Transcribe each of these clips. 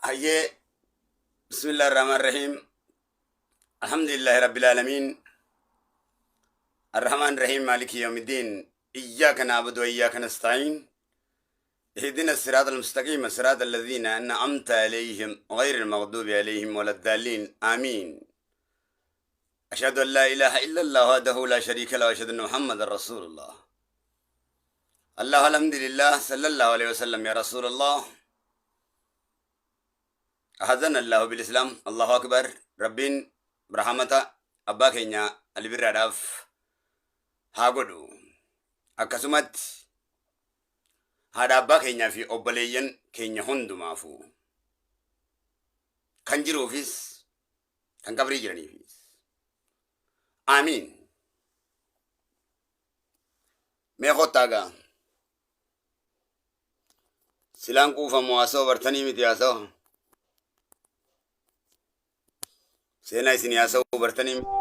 Hayyee, bismillah ar-Rahmaan Rahiim. Alhamdulillahi Rabbil Aalamiin. Ar-Rahmaan Rahiim Maaliki Yawmiddiin. Iyyaaka na'budu wa iyyaaka nasta'iin. اهدنا الصراط المستقيم، صراط الذين أنعمت عليهم غير المغضوب عليهم ولا الضالين، آمين. أشهد أن لا إله إلا الله وحده لا شريك له، وأشهد أن محمدا رسول الله. الله الحمد لله، صلى الله عليه وسلم يا رسول الله. أحزن الله بالإسلام. الله أكبر. ربين رحمة أبا كينيا اللي براداف haa godhu. Akkasumatti haadha abbaa keenyaa fi obboleeyyan keenya hundumaafuu, kan jiruufis kan qabrii jiraniifis. Aamiin. Mee kottaa gaa. Silaan quufamu haasa'u bartanii miti haasa'u. Seenaa isin haasa'u bartanii miti.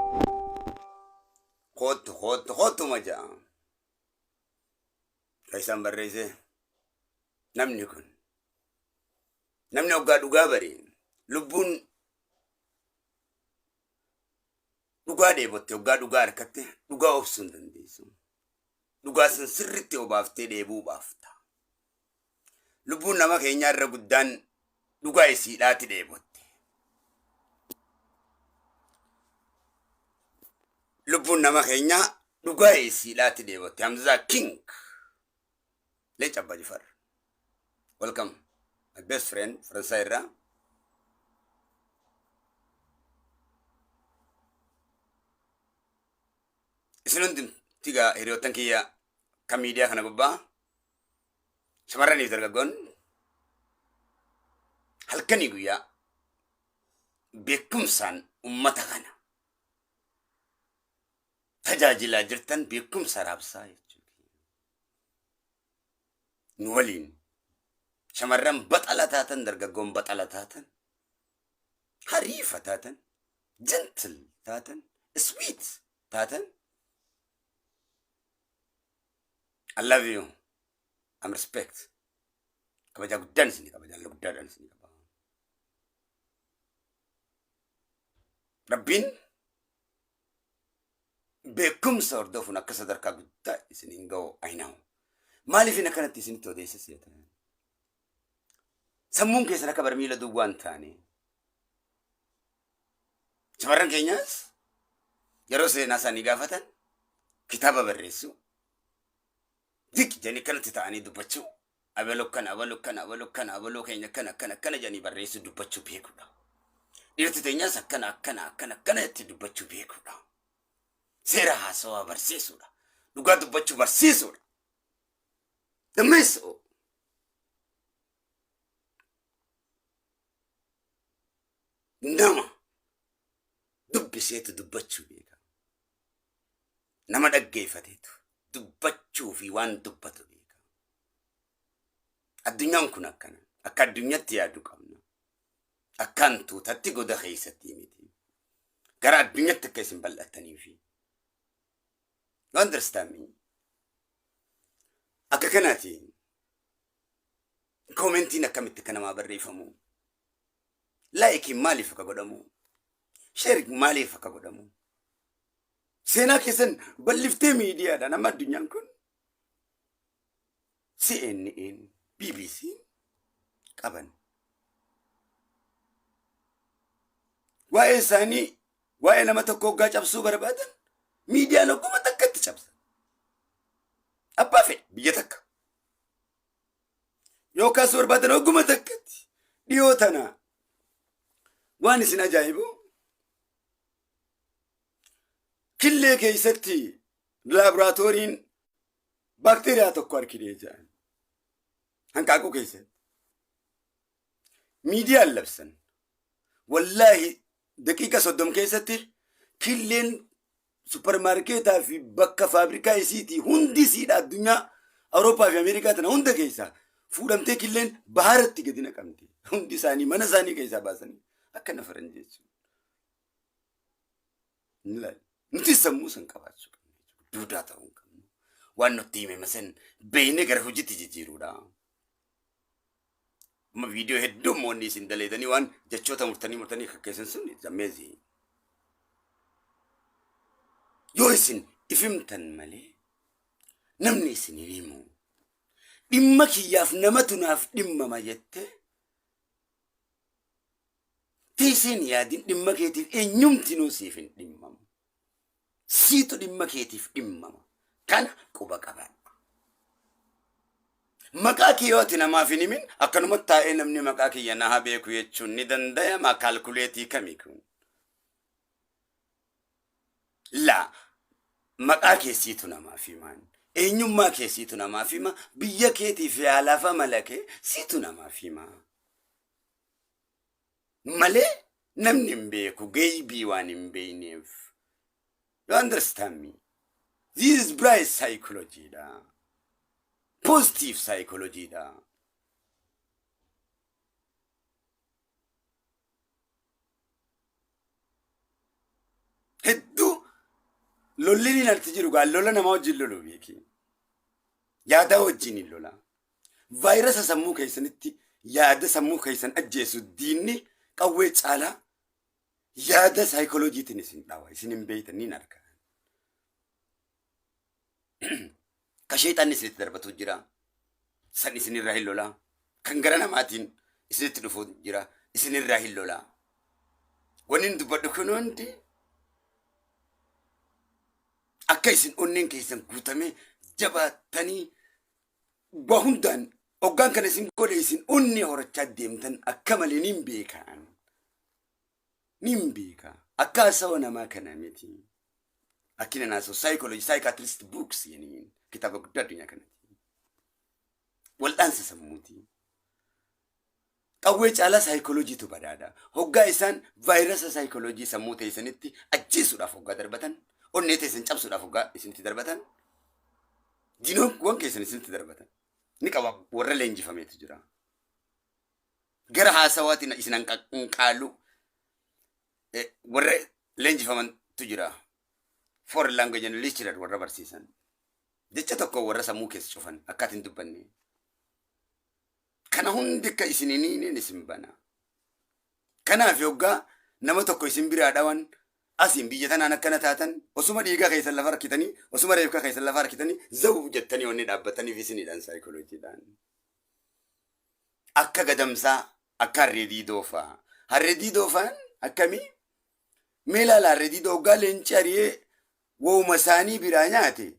Kottu, kottu, kottu maja'a. Kan isaan barreesse namni kun. Namni hoggaa dhugaa bari lubbuun dhugaa dheebotte, hoggaa dhugaa harkatte dhugaa obsuu hin dandeessu. Dhugaa san sirritti obaaftee dheebuu baafta. Lubbuun nama keenyaa irra guddaan dhugaa isiidhaati dheebotte. Lubbuun nama keenyaa dhugaa isiidhaati dheebotte. Hamzaa King. Leenca Abbaa Jifaar. Welcome. My best friend Faransaay irraa. Isin hundumti gaa hiriyoottan kiyya kan miidiyaa kana gubbaa shamarraniif dargaggoon halkanii guyyaa beekumsaan ummata kana tajaajilaa jirtan, beekumsa raabsaa jechuudha. Nu waliin shamarran baxala taatan, dargaggoon baxala taatan, hariifa taatan, gentle taatan, sweet taatan. I love you. I'm respect. Kabajaa guddaan isinii qaba. Jaalala guddaadhaan isinii qaba. Rabbiin beekumsa hordofuun akka sadarkaa guddaa isiniin ga'u I know. Maaliif inni akkanatti isinitti odeessa seetan? Sammuun keessan akka barmiila duwwaa hin taane. Shamarran keenyaas yeroo seenaa isaanii gaafatan kitaaba barreessuu, dik jedhanii akkanatti ta'anii dubbachuu, abaloo kana, abaloo kana, abaloo kana, abaloo keenya kana, akkana akkana jedhanii barreessuu, dubbachuu beekuudha. Dhiirti teenyaas akkana akkana akkana akkana itti dubbachuu beekuudha. Seera haasawaa barsiisuudha. Dhugaa dubbachuu barsiisuudha. Dammeessoo. Nama dubbiseetu dubbachuu beeka. Nama dhaggeeffateetu dubbachuu fi waan dubbatu beeka. Addunyaan kun akkana. Akka addunyaatti yaaduu qabna. Akka hantuutatti goda keessatti miti. Gara addunyaatti akka isin bal'attanii fi. You understand me? Akka kanaati commentiin akkamitti akka namaa barreeffamu, likeiin maaliif akka godhamu, share maaliif akka godhamu, seenaa keessan bal'iftee miidiyaadhaan amma addunyaan kun CNN, BBC qaban. Waa'ee isaanii, waa'ee nama tokko hoggaa cabsuu barbaadan miidiyaan hogguma takkatti cabsan. Abbaa fedhe biyya takka. Yoo kaasuu barbaadan hogguma takkatti. Dhiyoo tana waan isin ajaa'ibu, killee keessatti laaboraatooriin baakteeriyaa tokko argine jedhan. Hanqaaquu keessatti. Miidiyaan labsan. Wallaahi daqiiqa 30 keessatti killeen supparmaarkeetaa fi bakka faabrikaa isiitii hundi isiidha addunyaa Awurooppaa fi Ameerikaa tana hunda keessaa fuudhamtee killeen baharatti gadi naqamte. Hundi isaanii mana isaanii keessaa baasanii akka nafaran jechuudha. Nuti sammuu san qabaachuu qabna. Duudaa ta'uu hin qabnu. Waan nutti hime san beeknee gara hojiitti jijjiiruudha. Amma viidiyoo hedduu immoo inni isin daleedanii waan jechoota murtanii murtanii kakkeessan sun, it's amazing. Yoo isin ifimtan malee namni isin hin himu. Dhimma kiyyaaf namatu naaf dhimmama jettee teesseen yaadin, dhimma keetiif eenyumtinuu siif hin dhimmamu. Siitu dhimma keetiif dhimmama. Kana quba qabaadhu. Maqaa kee yoo ati namaaf hin himin, akkanumatti taa'ee namni maqaa kiyya na haa beeku jechuun ni danda'ama? Calculate kami kun? Laa, maqaa kee siitu namaaf himaan. Eenyummaa kee siitu namaaf hima. Biyya keetii fi haalaaf amala kee siitu namaaf hima. Malee namni hin beeku, geeybii waan hin beekneef. You understand me? This is bright psychology dha. Positive psychology dha. Hedduu lolli ni natti jiru gaa, lola namaa wajjin lolu beeki. Yaadaa wajjin hin lola. Vaayirasa sammuu keessanitti yaada sammuu keessan ajjeesu diinni qawwee caalaa yaada saayikolojiitiin isin dhawa. Isin hin beektan, niin arga. Ka sheexanni isinitti darbatu jira. San isinirraa hin lola. Kan gara namaatiin isinitti dhufu jira. Isinirraa hin lola. Wanni inni dubbadhu kun hundi akka isin onneen keessan guutamee jabaattanii waa hundaan hoggaan kana isin godhe isin onnee horachaa deemtan akka malee niin beekaan. Niin beeka. Akka hasawa namaa kana miti. Akkina naasoo psychology, psychiatrist books yeniin kitaaba guddaa addunyaa kanati. Wal'aansa sammuuti. Qawwee caalaa saayikolojiitu badaadha. Hoggaa isaan vaayirasa saayikoloojii sammuu teessanitti ajjeesuudhaaf hoggaa darbatan, onnee teessan cabsuudhaaf hoggaa isinitti darbatan, diinoowwan keessan isinitti darbatan. Ni qaba, warra leenjifameetu jira. Gara haasawaatiin isin hanqaalu warra leenjifamantu jira. Foreign language and literature warra barsiisan. Jecha tokko warra sammuu keessa cufan akka ati hin dubbanne. Kana hundi akka isin hin hiineen isin bana. Kanaaf yoggaa nama tokko isin biraa dhawan, asiin biyya tanaan akkana taatan, osuma dhiiga keessan lafa harkitanii, osuma reefka keessan lafa harkitanii, zawu jettanii wanni dhaabbataniif isinidhaan saayikolojiidhaan. Akka gadamsaa, akka harree diidoofaa. Harree diidoofaan akkamii? Mee ilaala, harree diidoo hoggaa leenci ari'ee wowuma isaanii biraa nyaate,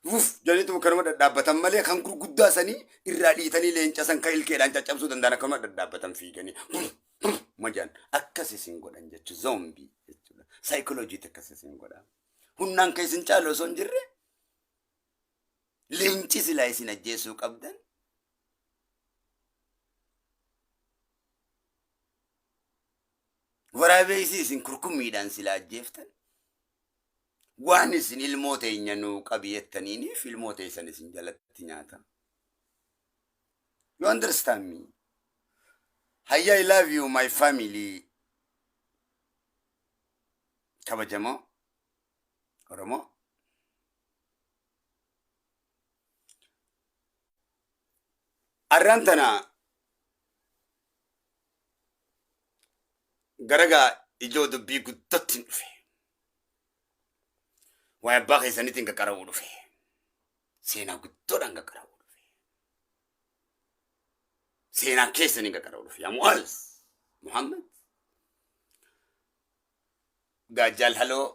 Wuf jedhaniituma kanuma dhadhaabbatan malee kan gurguddaa sanii irraa dhiitanii leenca san kan ilkeedhaan caccabsuu danda'an akkanuma dhadhaabbatan fiiganii majaan akkas isin godhan jechuudha, zombie jechuudha. Saayikoloojiitti akkas isin godha. Humnaan kan isin caalu osoo hin jirre, leenci silaa isin ajjeesuu qabdan waraabeessi isin kurkummiidhaan silaa ajjeeftan, waan isin ilmoo teenya nuu qabi jettaniiniif ilmoo teessan isin jalatti nyaata. You understand me? Hayya, I love you, my family. Kabajamoo Oromoo. Arraan tana garagaa ijoo dubbii guddatti hin dhufe. Waa'ee abbaa keessaniitiin qaqqara'uu dhufe. Seenaa guddoodhaan qaqqara'uu dhufe. Seenaa keessaniin qaqqara'uu dhufe. Yaa Mu'aaz Muhammad. Gaajjaal haloo.